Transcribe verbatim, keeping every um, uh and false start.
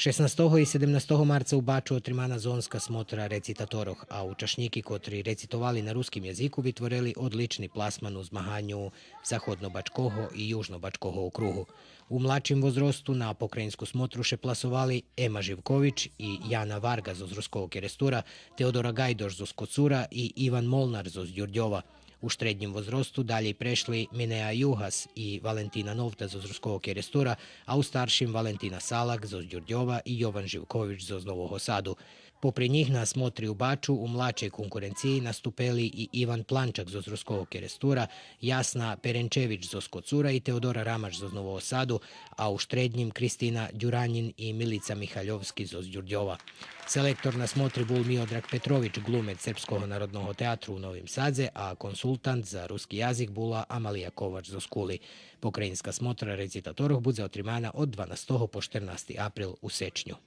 Шеснастого и седемнастого марца у Бачу отримана зонска смотра рецитаторох, а учашнїки котри рецитовали на руским язику витворели одлични пласман у змаганю Заходнобачкого и Южнобачкого округу. У младшим возросту на покраїнску смотру ше пласовали Ема Живкович и Яна Варґа зоз Руского Керестура, Теодора Ґайдош зоз Коцура и Иван Молнар зоз Дюрдьова. У штреднїм возросту далєй прешли Минеа Югас и Валентина Новта зоз Руского Керестура, а у старшим Валентина Салак зоз Дюрдьова и Йован Живкович зоз Нового Саду. Попри нїх на смотри у Бачу у младшей конкуренциї наступели и Иван Планчак зоз Руского Керестура, Ясна Перенчевич зоз Коцура и Теодора Рамач зоз Нового Саду, а у штреднїм Кристина Дюранїн и Милица Михальовски зоз Дюрдьова. Селектор на смотри бул Миодраг Петрович, глумец Сербского народного театру у Новим Садзе, а консултант за руски язик була Амалия Ковач зоз Кули. Покраїнска смотра рецитаторох будзе отримана од дванастого по штернасти април у Сечню.